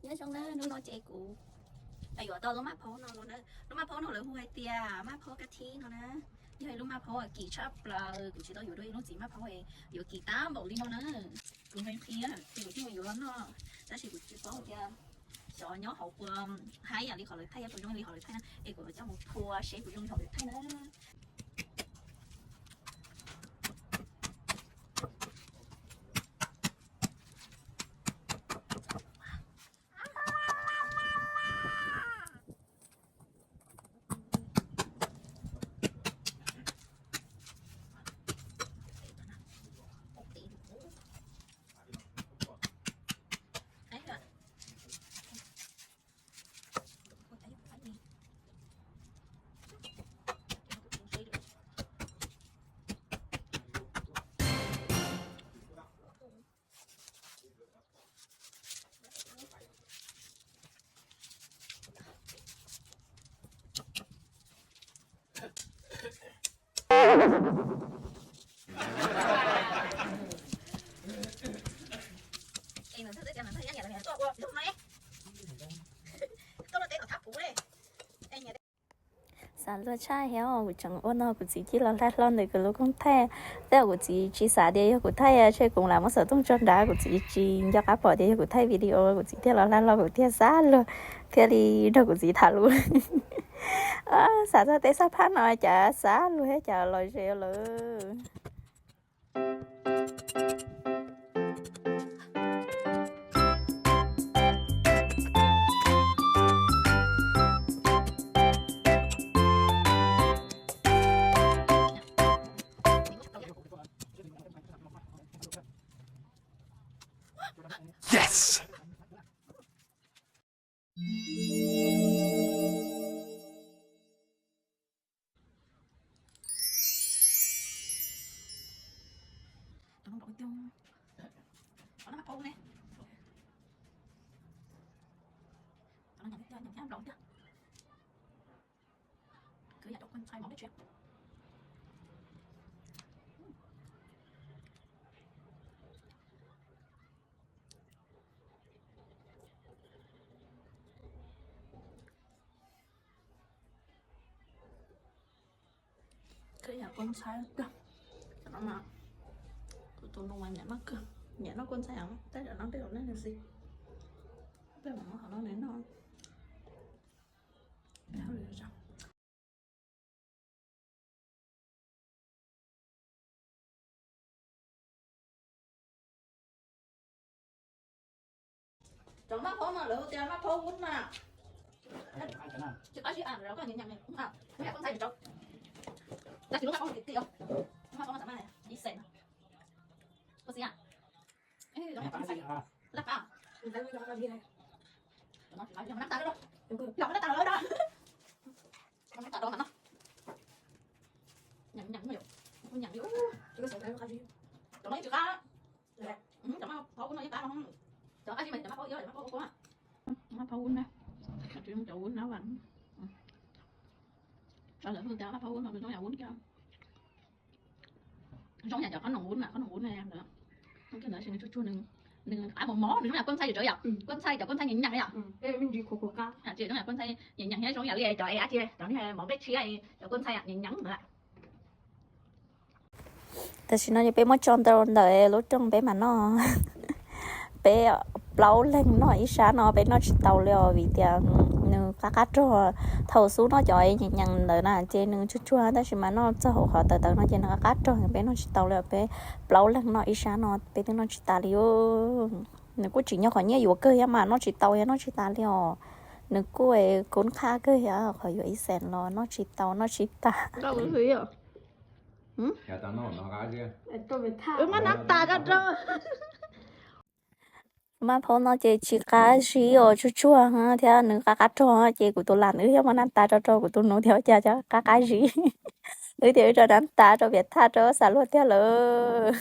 Nyob zoo na, hnub no ces kuv yuav tau lub maj phaub no los na. Lub maj phaub no lawv hu hais tias maj phaub kab thib no na. Yog ib lub maj phaub uas kim tshaj plaws, kuv tsis tau yuav dua ib lub txiv maj phaub es yuav kim tag npaum li no na. Kuv nqhis nqhis ces kuv thiaj mus yuav los noj, tab sis kuv tsis paub tias xyov nyob hauv puas haib ib yam li qhov lawv thaij, puas zoo li qhov lawv thaij na, es kuv los coj mus phua seb puas zoo li qhov lawv thaij na. Xav luag tshaj thiab, kuv tseem ua no kuv txiv cia li los hla hlo ntawm kuv lub koob thaij. Tej zaum kuv txiv tsis xav tias yog kuv thaij, tsam kuv lam muab xov tooj tso nrad, kuv txiv tsis nco qab pom tias yog kuv thaij video, kuv txiv thiaj los hla hlo, kuv thiaj xav luag, thiaj li nrog kuv txiv tham lus. Xav txog tej xab phaj no cas xav luag thiab cas los ze lawm. Yes! Khwv yam kua ntxhab kawg. Cov no mas kuv tus nus mas nyiam noj kawg, nyiam noj kua ntxhab, tab cov no tej zaum nej nws xis, tej zaum qhov no nws noj. Cov maj phaub no lawv hu tias maj phaub vub na. Tsis qab zib, koj nyiam nyiam, koj nyiam kua ntxhab tsis tau. Tab sis lub maj phaub no tiag tiag, maj phaub no tam maj ib xees. Koj xis a? Laj qab. Nab tas lawm da. Nab tas rau mas no. Nyiam nyiam, nyiam li. Cov no yeej tsis qab. Cov maj phaub ub no yeej qab no. Cov qab zib mas cov maj phaub iab, cov maj phaub ub, maj phaub ub na. Cov ub na vas. Lawv hu tias maj phaub ub no zoo yam ub kiag. Zoo yam cov qhob noom ub na, qhob noom ub na. Ntawd nws tsuag tsuag, nws qab mos mos, nws zoo yam kua ntxhab tsis tau yom. Kua ntxhab, cov kua ntxhab nyiam nyiam yom. Zoo yam kua ntxhab nyiam nyiam thiab zoo yam li cov es dab tsi, cov niag mov peb tshiab, cov kua ntxhab nyiam nyiam ntawd. Tam sim no ces peb muab tso rau ntawm lub rooj peb mam noj. Peb plaub leeg noj ib sab no peb noj tsis tau li os vim tias nws qab qab rog. Thaum xub noj cov nyeem nyeem ntawd na ces nws tsuag tsuag tab sis mas noj txog hauv qhov tawv tawv no ces nws qab qab rog, peb noj tsis tau li os. Peb plaub leeg noj ib sab no peb twb noj tsis tas li os. Nws kuj tsim nyog qhov nyiaj yuav kawg thiab mas noj tsis tau thiab noj tsis tas li os. Nws kuj kub qhab kawg thiab, qhov yuav ib xees los noj tsis tau noj tsis tas. Maj phaub no ces tsis qab zib os, tsuag tsuag thiab nws qab qab rog ces kuv tus lam wb thiaj muab nab tas tso rau kuv tus nus thiab cas cov qab qab zib. Wb thiaj wb rau nab tas rau piav thaj rau xav luag tiag lawm.